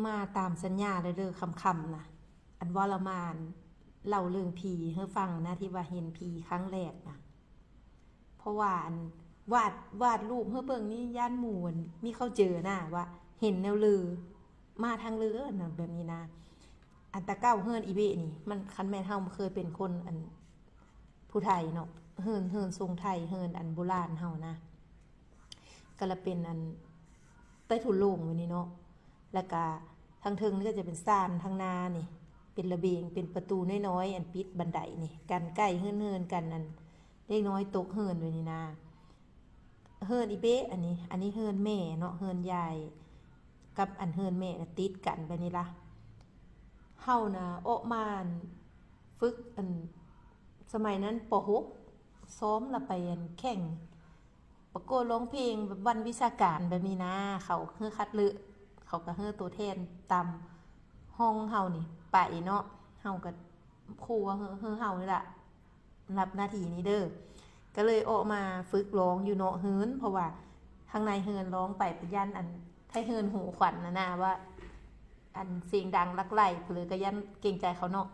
ມາຕາມສັນຍາແລ້ວເດີ ຄ່ຳໆນະ ອັນວ່າລະມາເລົ່າເລື່ອງຜີໃຫ້ຟັງນະ ທີ່ວ່າເຫັນຜີຄັ້ງແລກນະ ເພາະວ່າອັນວາດ ວາດຮູບໃຫ້ເບິ່ງນີ້ ຢ້ານໝູ່ອັນມີເຂົາເຈີນະ ວ່າເຫັນແນວເລີ ມາທາງເລີນະ ແບບນີ້ນະ. ອັນແຕ່ເກົ່າເຮືອນອີເບະນີ້ ມັນ ຄັນແມ່ນເຮົາເຄີຍເປັນຄົນອັນ ຜູ້ໄທເນາະ ເຮືອນ ເຮືອນຊົງໄທ ເຮືອນອັນໂບລານເຮົານະ ກໍລະເປັນອັນໃຕ້ຖົງໂລ່ງແບບນີ້ເນາະ ແລ້ວກະທາງເທິງນີ້ກໍຈະເປັນຊານ ທາງໜ້ານີ້ເປັນລະເບງ ເປັນປະຕູນ້ອຍໆ ອັນປິດບັນໄດນີ້ ກັນໃກ້ເຮືອນ ເຮືອນກັນ ອັນເດັກນ້ອຍຕົກເຮືອນແບບນີ້ນະ. ເຮືອນອີເບະອັນນີ້ ອັນນີ້ເຮືອນແມ່ເນາະ ເຮືອນຍາຍກັບອັນເຮືອນແມ່ນະ ຕິດກັນແບບນີ້ລະ. ເຮົານະອອກມາອັນຝຶກອັນ ສະໄໝນັ້ນ ປໍຫົກ ຊ້ອມລະໄປອັນແຂ່ງປະກວດຮ້ອງເພງແບບວັນວິຊາການແບບນີ້ນະ ເຂົາເຮືອຄັດເລືອກ ເຂົາກໍເຮືອໂຕແທນຕາມຫ້ອງເຮົານີ້ໄປເນາະ ເຮົາກໍ ຄູວ່າເຮີ ເຮີເຮົານີ້ລະ ຮັບໜ້າທີ່ນີ້ເດີ ກໍເລີຍອອກມາຝຶກຮ້ອງຢູ່ນອກເຮືອນ ເພາະວ່າທາງໃນເຮືອນຮ້ອງໄປ ຢ້ານອັນໄທເຮືອນຮູ້ຂວັນນະນາ ວ່າອັນສຽງດັງລັກໄຫຼ ເລີຍກໍຢ້ານເກງໃຈເຂົາເນາະ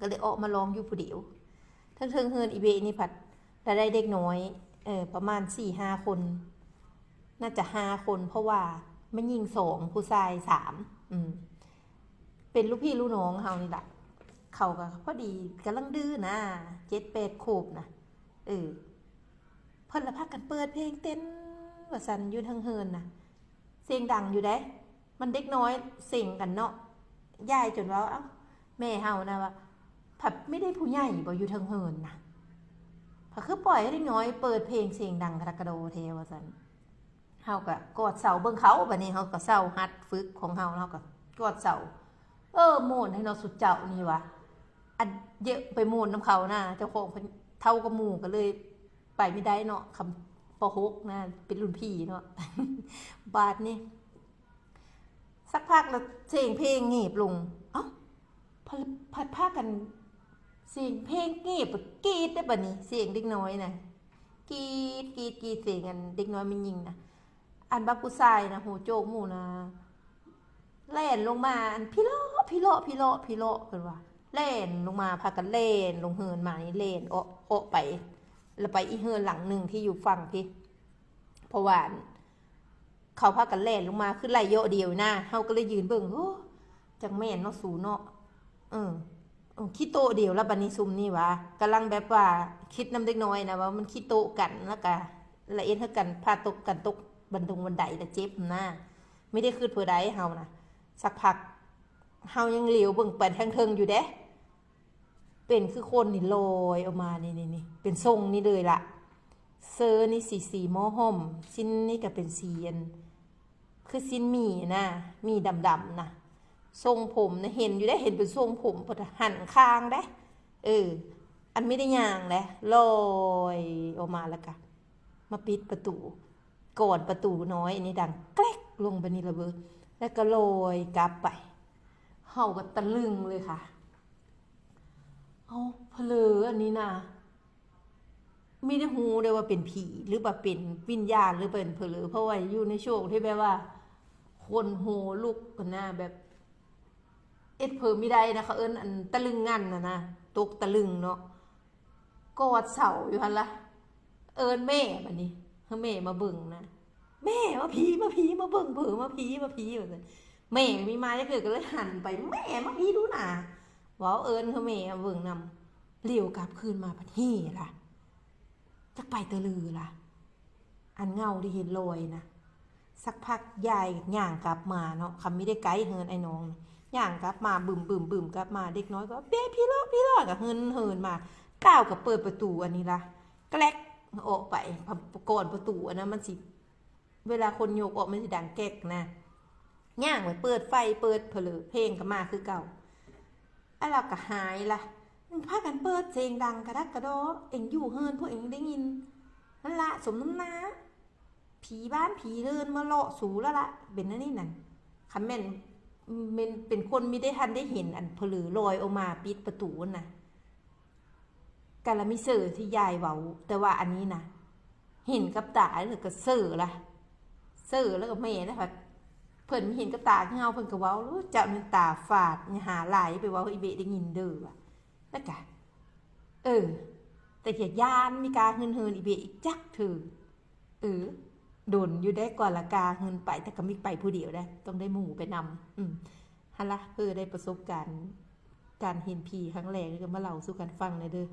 ກໍເລີຍອອກມາຮ້ອງຢູ່ຜູ້ດຽວ. ເທິງໆເຮືອນອີເບະນີ້ພັດລະໄດ້ເດັກນ້ອຍ ເອີ ປະມານສີ່ຫ້າຄົນ ໜ້າຈະຫ້າຄົນ ເພາະວ່າແມ່ຍິງສອງ ຜູ້ຊາຍສາມ ອືມ ເປັນລູກພີ່ລູກນ້ອງເຮົານີ້ລະ ເຂົາກໍພໍດີກຳລັງດື້ນະ ເຈັດແປດຂວບນະ ເອີ ເພິ່ນລະພາກັນເປີດເພງເຕັ້ນວ່າຊັ້ນ ຢູ່ເທິງເຮືອນນະ ສຽງດັງຢູ່ເດ້ ມັນເດັກນ້ອຍເສັງກັນເນາະ ຍາຍຈົນເວົ້າ ເອົ້າ ແມ່ເຮົານະວ່າ ພັດມີແຕ່ຜູ້ໃຫຍ່ບໍ່ຢູ່ເທິງເຮືອນນະ ພັດຄືປ່ອຍໃຫ້ເດັກນ້ອຍເປີດເພງສຽງດັງກະດັກກະດໍແທ້ວ່າຊັ້ນ. ເຮົາກໍກອດເສົາເບິ່ງເຂົາ ບາດນີ້ເຮົາກໍເຊົາຫັດຝຶກຂອງເຮົາ ເຮົາກໍກອດເສົາ ເອີ ໂມ້ນໃຫ້ເນາະ ສຸເຈົ້ານີ້ວ່າ ອັນເຍາະໄປໂມ້ນນຳເຂົານະ ເຈົ້າຂອງເພິ່ນເຖົ້າກວ່າໝູ່ ກໍເລີຍໄປບໍ່ໄດ້ເນາະ ຄຳ ປໍຫົກນະ ເປັນລຸ້ນພີ່ເນາະ ບາດນີ້ ສັກພັກລະສຽງເພງຫງຽບລົງ ເອົ້າ ພັດ ພັດພາກັນສຽງເພງຫງຽບ ກຣີດເດ້ ບາດນີ້ສຽງເດັກນ້ອຍນະ ກຣີດ ກຣີດ ກຣີດ ສຽງອັນເດັກນ້ອຍແມ່ຍິງນະ ອັນບັກຜູ້ຊາຍນະ ຫົວໂຈກໝູ່ນະ ແລ່ນລົງມາ ອັນ ພີເລາະ ພີເລາະ ພີເລາະ ພີເລາະ ເພິ່ນວ່າ ແລ່ນລົງມາ ພາກັນແລ່ນລົງເຮືອນມານີ້ ແລ່ນເອາະ ເອາະໄປ ລະໄປອີກເຮືອນຫຼັງໜຶ່ງທີ່ຢູ່ຝັ່ງພີ້ ເພາະວ່າ ເຂົາພາກັນແລ່ນລົງມາ ຄືໄລ່ເຍາະດຽວນະ ເຮົາກໍເລີຍຢືນເບິ່ງ ໂອ້ ຈັກແມ່ນເນາະສູເນາະ ເອີ ເອີ ຂີ້ໂຕະດຽວລະ ບາດນີ້ຊຸມນີ້ຫວາ ກຳລັງແບບວ່າຄິດນຳເດັກນ້ອຍນະ ວ່າມັນຂີ້ໂຕະກັນ ລະກະລະເອັດໃຫ້ກັນ ພາຕົກກັນ ຕົກບັນດົງບັນໄດລະເຈັບນະ ມີແຕ່ຄຶດເພີໃດເຮົານະ ສັກພັກ ເຮົາຍັງຫຼຽວເບິ່ງໄປທາງເທິງຢູ່ເດ້ ເປັນຄືຄົນນີ້ລອຍອອກມາ ນີ້ໆໆ ເປັນຊົງນີ້ເລີຍລະ ເຊີນີ້ສີ ສີໝໍຫອມ ສິ້ນນີ້ກໍເປັນສີອັນ ຄືສິ້ນໝີນະ ໝີດຳໆນະ ຊົງຜົມນະ ເຫັນຢູ່ເດ້ ເຫັນເປັນຊົງຜົມ ເພິ່ນຫັນຂ້າງເດ້ ເອີ ອັນມີແຕ່ຍ່າງເດ້ ລອຍອອກມາ ລະກະມາປິດປະຕູ ກອນປະຕູນ້ອຍອັນນີ້ດັງແກລັກລົງບາດນີ້ລະເບີ ລະກະລອຍກັບໄປ ເຮົາກໍຕະລຶງເລີຍຄ່ະ ເອົາ ພະເລີອັນນີ້ນະ ມີແຕ່ຮູ້ໄດ້ວ່າເປັນຜີ ຫຼືວ່າເປັນວິນຍານ ຫຼືເປັນພະເລີ ເພາະວ່າຢູ່ໃນຊ່ວງທີ່ແບບວ່າ ຄົນຫົວລຸກຫັ້ນນະ ແບບເອັດເພີບໍ່ໄດ້ນະ ເຂົາເອີ້ນອັນຕະລຶງງັນຫັ້ນນະ ຕົກຕະລຶງເນາະ ກອດເສົາຢູ່ຫັ້ນລະ ເອີ້ນແມ່ບາດນີ້ ໃຫ້ແມ່ມາເບິ່ງນະ ແມ່ ມາພີ ມາພີ ມາເບິ່ງເພີ ມາພີ ມາພີ ວ່າຊັ້ນ ແມ່ມີມາຈັກເທື່ອ ກໍເລີຍຫັນໄປ ແມ່ ມາພີດູນາ ເວົ້າເອີ້ນໃຫ້ແມ່ມາເບິ່ງນຳ ຫຼຽວກັບຄືນມາພັດເຮລະ ຈັກໄປແຕ່ເລີລະ ອັນເງົາທີ່ເຫັນລອຍນະ ສັກພັກຍາຍຍ່າງກັບມາເນາະ ຄຳມີໄດ້ໄກເຮືອນອ້າຍນ້ອງນະ ຍ່າງກັບມາບຶມໆໆ ກັບມາ ເດັກນ້ອຍກໍເປພີເລາະພີເລາະ ກໍເຫີນໆມາ ກ້າວກໍເປີດປະຕູອັນນີ້ລະ ແກລັກ ອອກໄປ ກອນປະຕູອັນນັ້ນມັນຊິ ເວລາຄົນຍົກອອກມັນຊິດັງແກກນະ ຍ່າງໄປເປີດໄຟ ເປີດເພີເລີ ເພງກໍມາຄືເກົ່າ ອັນລະກໍຫາຍລະ ມັນພາກັນເປີດສຽງດັງກະດັກກະດໍ ເອັງຢູ່ເຮືອນພວກເອັງໄດ້ຍິນ ນັ້ນລະ ສົມນ້ຳໜ້າ ຜີບ້ານຜີເຮືອນມາເລາະສູລະລະ ເປັນອັນນີ້ນັ້ນ ຄັນແມ່ນ ແມ່ນເປັນຄົນມີໄດ້ທັນໄດ້ເຫັນອັນເພີເລີລອຍອອກມາປິດປະຕູຫັ້ນນະ ກະລະມີເຊີທີ່ຍາຍເວົ້າ ແຕ່ວ່າອັນນີ້ນະ ເຫັນກັບຕາແລ້ວກໍເຊີລະ ເຊີແລ້ວກໍແມ່ນະ ພັດ ເພິ່ນເຫັນກັບຕາຄືເຮົາ ເພິ່ນກໍເວົ້າໂລດ ເຈົ້ານັ້ນຕາຝາດ ຢ່າຫາຫຼາຍ ໄປເວົ້າໃຫ້ອີເບະໄດ້ຍິນເດີວ່າ ແລ້ວກະ ເອີ ແຕ່ຢ່າຢ້ານມີກາເຫີນໆ ອີເບະອີກຈັກເທື່ອ. ເອີ ດົນຢູ່ເດ້ ກວ່າລະກາເຫີນໄປ ແຕ່ກໍມີໄປຜູ້ດຽວເດ້ ຕ້ອງໄດ້ໝູ່ໄປນຳ. ຫັ້ນລະ ເພື່ອໄດ້ປະສົບການ ການເຫັນຜີຄັ້ງແລກ ກໍມາເລົ່າສູ່ກັນຟັງແດ່ເດີ.